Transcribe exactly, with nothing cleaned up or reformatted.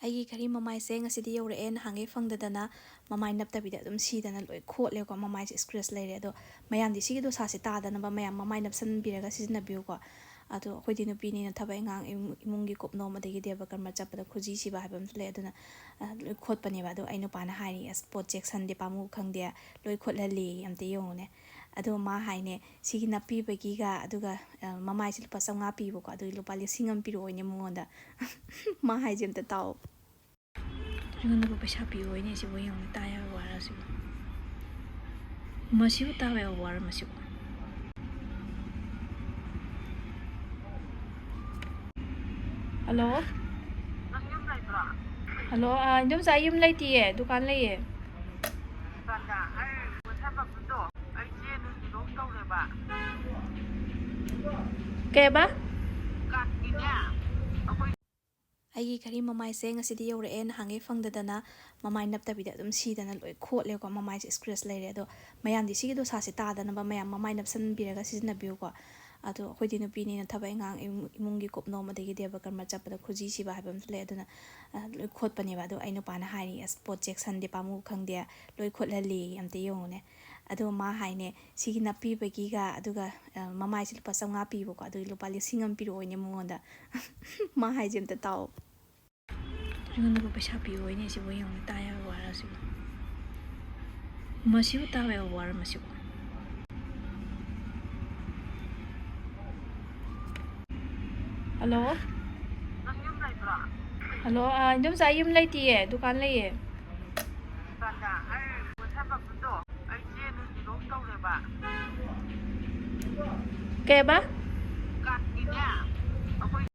ꯑꯩꯒꯤ ꯘꯔꯤ ꯃꯃꯥꯏꯁꯦ ꯉꯁꯤꯗꯤ ꯌꯧꯔꯛꯑꯦ꯫ ꯅꯍꯥꯟꯈꯩ ꯐꯪꯗꯗꯅ ꯃꯃꯥꯏ ꯅꯞꯇꯕꯤꯗ ꯑꯗꯨꯝ ꯁꯤꯗꯅ ꯂꯣꯏ ꯈꯣꯠꯂꯦꯀꯣ꯫ ꯃꯃꯥꯏꯁꯦ scratch ꯂꯩꯔꯦ꯫ ꯑꯗꯣ ꯃꯌꯥꯝꯗꯤ ꯁꯤꯒꯤ ꯗꯣꯁꯥꯁꯦ ꯇꯥꯗꯅꯕ ꯃꯌꯥꯝ ꯃꯃꯥꯏ ꯅꯞꯁꯟꯕꯤꯔꯒ ꯁꯤꯖꯤꯟꯅꯕꯤꯌꯨꯀꯣ꯫ ꯑꯗꯣ ꯑꯩꯈꯣꯏꯗꯤ ꯅꯨꯄꯤꯅꯤꯅ ꯊꯕꯛ ꯏꯪꯈꯥꯡ, ꯏꯃꯨꯡ-, ꯏꯃꯨꯡꯒꯤ ꯀꯨꯞꯅꯣꯝ ꯑꯗꯒꯤ ꯗꯦꯕ ꯀꯔꯃ ꯆꯠꯄꯗ ꯈꯨꯖꯤ ꯁꯤꯕ ꯍꯥꯏꯕ ꯑꯃꯁꯨ ꯂꯩ꯫ ꯑꯗꯨꯅ, ꯑ, ꯂꯣꯏ ꯈꯣꯠꯄꯅꯦꯕ꯫ ꯑꯗꯣ ꯑꯩ ꯅꯨꯄꯥꯅ ꯍꯥꯏꯔꯤ, "ꯑꯁ, ꯄꯣꯠ ꯆꯦꯛꯁꯟꯗꯦ, ꯄꯥꯝꯃꯨ ꯈꯪꯗꯦ, ꯂꯣꯏ ꯈꯣꯠꯍꯜꯂꯤ, ꯑꯝꯇ ꯌꯦꯡꯉꯨꯅꯦ"꯫ ꯑꯗꯣ ꯃꯥ ꯍꯥꯏꯅꯦ, "ꯁꯤꯒꯤ ꯅꯞꯄꯤꯕꯒꯤꯒ ꯑꯗꯨꯒ, ꯑ, ꯃꯃꯥꯏꯁꯦ ꯂꯨꯄꯥ ꯆꯥꯝꯃꯉꯥ ꯄꯤꯕꯀꯣ, ꯑꯗꯨꯒꯤ ꯂꯨꯄꯥ ꯂꯤꯁꯤꯡ ꯑꯃ ꯄꯤꯔꯛꯑꯣꯅꯦ ꯃꯉꯣꯟꯗ"꯫ ꯃꯥ ꯍꯥꯏꯁꯦ ꯑꯝꯇ ꯇꯥꯎ꯫ ꯑꯩꯉꯣꯟꯗꯕꯨ ꯄꯩꯁꯥ ꯄꯤꯌꯣ ꯍꯥꯏꯅꯦ ꯁꯤꯕꯨ, ꯌꯦꯡꯉꯨꯅꯦ, ꯇꯥ ꯌꯥꯕ ꯋꯥꯔ ꯁꯤꯕꯨ꯫ ꯃꯁꯤꯕꯨ ꯇꯥꯕ ꯌꯥꯕ ꯋꯥꯔ ꯃꯁꯤꯕꯨ꯫ ꯍꯜꯂꯣ? ꯅꯪ ꯌꯨꯝ ꯂꯩꯕ꯭ꯔꯣ? ꯍꯜꯂꯣ, ꯑꯥ, ꯏꯟꯗꯣꯝꯆꯥ, ꯑꯩ ꯌꯨꯝ ꯂꯩꯇꯤꯌꯦ, ꯗꯨꯀꯥꯟ ꯂꯩꯌꯦ꯫ ꯗꯨꯀꯥꯟꯗ? ꯑꯩ ꯄꯣꯠꯁꯥ ꯃꯄꯨꯗꯣ, ꯑꯩ ꯆꯦ ꯅꯨꯡ ꯊꯤꯗꯣꯛ ꯇꯧꯔꯦꯕ꯫ ꯀꯩꯕ? ꯀꯥꯔꯠꯀꯤꯅꯦ, ꯑꯩꯈꯣꯏ ꯑꯩꯒꯤ ꯘꯔꯤ ꯃꯃꯥꯏꯁꯦ ꯉꯁꯤꯗꯤ ꯌꯧꯔꯛꯑꯦ꯫ ꯅꯍꯥꯟꯈꯩ ꯐꯪꯗꯗꯅ ꯃꯃꯥꯏ ꯅꯞꯇꯕꯤꯗ ꯑꯗꯨꯝ ꯁꯤꯗꯅ ꯂꯣꯏ ꯈꯣꯠꯂꯦꯀꯣ꯫ ꯃꯃꯥꯏꯁꯦ scratch ꯂꯩꯔꯦ꯫ ꯑꯗꯣ ꯃꯌꯥꯝꯗꯤ ꯁꯤꯒꯤ ꯗꯣꯁꯥꯁꯦ ꯇꯥꯗꯅꯕ ꯃꯌꯥꯝ ꯃꯃꯥꯏ ꯅꯞꯁꯟꯕꯤꯔꯒ ꯁꯤꯖꯤꯟꯅꯕꯤꯌꯨꯀꯣ꯫ ꯑꯗꯣ ꯑꯩꯈꯣꯏꯗꯤ ꯅꯨꯄꯤꯅꯤꯅ ꯊꯕꯛ ꯏꯪꯈꯥꯡ, ꯏꯃꯨꯡ-, ꯏꯃꯨꯡꯒꯤ ꯀꯨꯞꯅꯣꯝ ꯑꯗꯒꯤ ꯗꯦꯕ ꯀꯔꯃ ꯆꯠꯄꯗ ꯈꯨꯖꯤ ꯁꯤꯕ ꯍꯥꯏꯕ ꯑꯃꯁꯨ ꯂꯩ꯫ ꯑꯗꯨꯅ, ꯑ, ꯂꯣꯏ ꯈꯣꯠꯄꯅꯦꯕ꯫ ꯑꯗꯣ ꯑꯩ ꯅꯨꯄꯥꯅ ꯍꯥꯏꯔꯤ, "ꯑꯁ, ꯄꯣꯠ ꯆꯦꯛꯁꯟꯗꯦ, ꯄꯥꯝꯃꯨ ꯈꯪꯗꯦ, ꯂꯣꯏ ꯈꯣꯠꯍꯜꯂꯤ, ꯑꯝꯇ ꯌꯦꯡꯉꯨꯅꯦ"꯫ ꯑꯗꯣ ꯃꯥ ꯍꯥꯏꯅꯦ, "ꯁꯤꯒꯤ ꯅꯞꯄꯤꯕꯒꯤꯒ ꯑꯗꯨꯒ, ꯑ, ꯃꯃꯥꯏꯁꯦ ꯂꯨꯄꯥ ꯆꯥꯝꯃꯉꯥ ꯄꯤꯕꯀꯣ, ꯑꯗꯨꯒꯤ ꯂꯨꯄꯥ ꯂꯤꯁꯤꯡ ꯑꯃ ꯄꯤꯔꯛꯑꯣꯅꯦ ꯃꯉꯣꯟꯗ"꯫ ꯃꯥ ꯍꯥꯏꯁꯦ ꯑꯝꯇ ꯇꯥꯎ꯫ ꯑꯩꯉꯣꯟꯗꯕꯨ ꯄꯩꯁꯥ ꯄꯤꯌꯣ ꯍꯥꯏꯅꯦ ꯁꯤꯕꯨ, ꯌꯦꯡꯉꯨꯅꯦ, ꯇꯥ ꯌꯥꯕ ꯋꯥꯔ ꯁꯤꯕꯨ꯫ ꯃꯁꯤꯕꯨ ꯇꯥꯕ ꯌꯥꯕ ꯋꯥꯔ ꯃꯁꯤꯕꯨ꯫ ꯍꯜꯂꯣ? ꯅꯪ ꯌꯨꯝ ꯂꯩꯕ꯭ꯔꯣ? ꯍꯜꯂꯣ, ꯑꯥ, ꯏꯟꯗꯣꯝꯆꯥ, ꯑꯩ ꯌꯨꯝ ꯂꯩꯇꯤꯌꯦ, ꯗꯨꯀꯥꯟ ꯂꯩꯌꯦ꯫ ꯗꯨꯀꯥꯟꯗ? ꯑꯩ ꯄꯣꯠꯁꯥ ꯃꯄꯨꯗꯣ, ꯑꯩ ꯆꯦ ꯅꯨꯡ ꯊꯤꯗꯣꯛ ꯇꯧꯔꯦꯕ꯫ ꯀꯩꯕ?